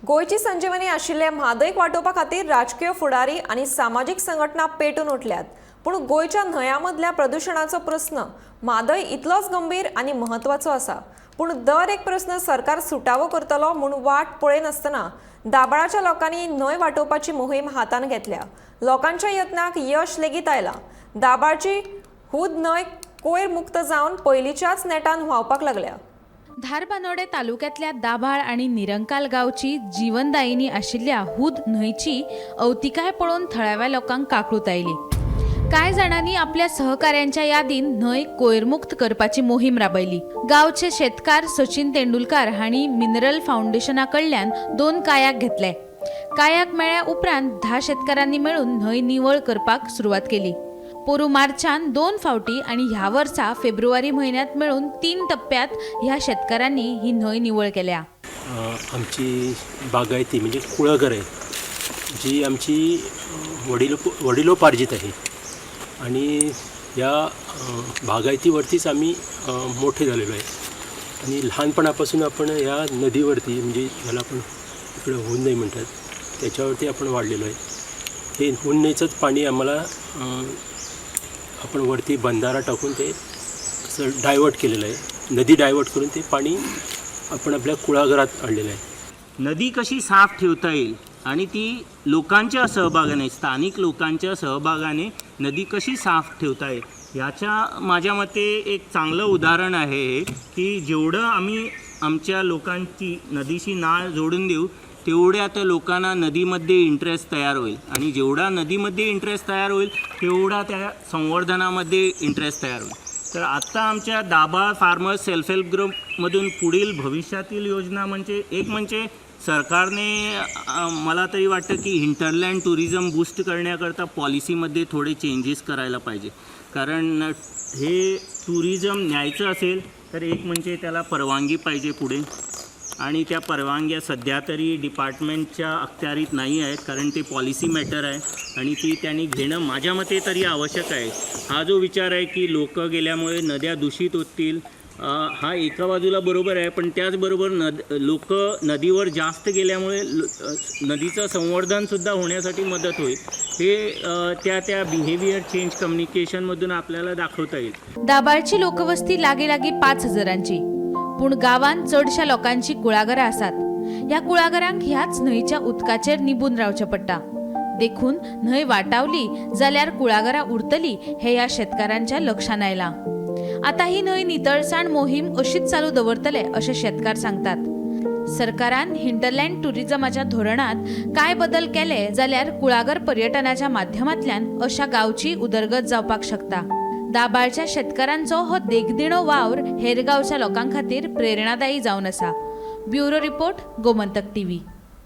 गोंयची संजीवनी आशिल्ले म्हादयक वाटोवपा खातीर राजकीय फुडारी आनी सामाजीक संघटना पेटून उठल्यात. पूण गोंयच्या न्हंयां मदल्या प्रदुशणाचो प्रस्न म्हादय इतलोच गंभीर आनी म्हत्वाचो आसा. पूण दर एक प्रस्न सरकार सुटावो करतलो म्हूण वाट पळयनासतना दाबाळाच्या लोकांनी न्हंय वाटोवपाची मोहीम हातांत घेतल्या. लोकांच्या यत्नाक यश लेगीत आयलां. दाबाळची हूद न्हंय कोयर मुक्त जावन पयलींच्याच नेटान व्हांवपाक लागल्या. धारबानोडे तालुक्यांतल्या दाभाळ आनी निरंकाल गांवची जीवनदायिनी आशिल्ल्या हूद न्हंयची अवतिकाय पळोवन थळाव्या लोकांक काकळूत आयली. कांय जाणांनी आपल्या सहकाऱ्यांच्या यादीन न्हंय कोयरमुक्त करपाची मोहीम राबयली. गांवचे शेतकार सचिन तेंडुलकार हांणी मिनरल फावंडेशना कडल्यान 2 कायाक घेतले. कायाक मेळ्ळ्या उपरांत 10 शेतकारांनी मेळून न्हंय निवळ करपाक सुरवात केली. पोरू मार्चान 2 फावटी आनी ह्या वर्सा फेब्रुवारी म्हयन्यांत मेळून 3 टप्प्यात ह्या शेतकारांनी ही न्हंय निवळ केल्या. आमची बागायती म्हणजे कुळागर आहे जी आमची वडिलोपार्जित आहे आणि या बागायतीवरतीच आम्ही मोठे झालेलो आहे. आणि लहानपणापासून आपण या नदीवरती म्हणजे ज्याला आपण इकडे हुन नदी म्हणतात त्याच्यावरती आपण वाढलेलो आहे. हे हुन नदीचंच पाणी आम्हाला आपण वरती बंधारा टाकून ते असं डायवर्ट केलेलं आहे. नदी डायवर्ट करून ते पाणी आपण आपल्या कुळागरात आणलेलं आहे. नदी कशी साफ ठेवता येईल आणि ती लोकांच्या सहभागाने, स्थानिक लोकांच्या सहभागाने नदी कशी साफ ठेवता येईल ह्याच्या माझ्या मते एक चांगलं उदाहरण आहे हे, की जेवढं आम्ही आमच्या लोकांची नदीशी नाळ जोडून देऊ तेवढ्या त्या लोकांना नदीमध्ये इंटरेस्ट तयार होईल आणि जेवढा नदीमध्ये इंटरेस्ट तयार होईल तेवढा त्या संवर्धनामध्ये इंटरेस्ट तयार होईल. तर आत्ता आमच्या दाभाळ फार्मर्स सेल्फ हेल्प ग्रुपमधून पुढील भविष्यातील योजना म्हणजे एक म्हणजे सरकारने मला तरी वाटतं की हिंटरलँड टुरिझम बूस्ट करण्याकरता पॉलिसीमध्ये थोडे चेंजेस करायला पाहिजे. कारण हे टुरिझम न्यायचं असेल तर एक म्हणजे त्याला परवानगी पाहिजे पुढे, आणि त्या परवानग्या सध्या तरी डिपार्टमेंटच्या अखत्यारीत नाही आहेत, कारण ते पॉलिसी मॅटर आहे आणि ती त्यांनी घेणं माझ्या मते तरी आवश्यक आहे. हा जो विचार आहे की लोकं गेल्यामुळे नद्या दूषित होतील, हा एका बाजूला बरोबर आहे, पण त्याचबरोबर लोकं नदीवर जास्त गेल्यामुळे नदीचं संवर्धनसुद्धा होण्यासाठी मदत होईल. हे त्या त्या बिहेवियर चेंज कम्युनिकेशनमधून आपल्याला दाखवता येईल. दाबाळची लोकवस्ती लागी लागी 5,000ची, पूण गांवांत चडशा लोकांची कुळागरां आसात. ह्या कुळागरांक ह्याच न्हंयच्या उदकाचेर निबून रावचें पडटा. देखून न्हंय वाटावली जाल्यार कुळागरां उरतली हे ह्या शेतकारांच्या लक्षांत आयलां. आतां ही न्हंय नितळसाण मोहीम अशीच चालू दवरतले अशें शेतकार सांगतात. सरकारान हिंटरलँड टुरिझमाच्या धोरणांत कांय बदल केले जाल्यार कुळागर पर्यटनाच्या माध्यमांतल्यान अशा गांवची उदरगत जावपाक शकता. दाबाळच्या शेतकारांचो हो देखदिणो वावर हेर गांवच्या लोकां खातीर प्रेरणादायी जावन आसा. Bureau report, Gomantak TV.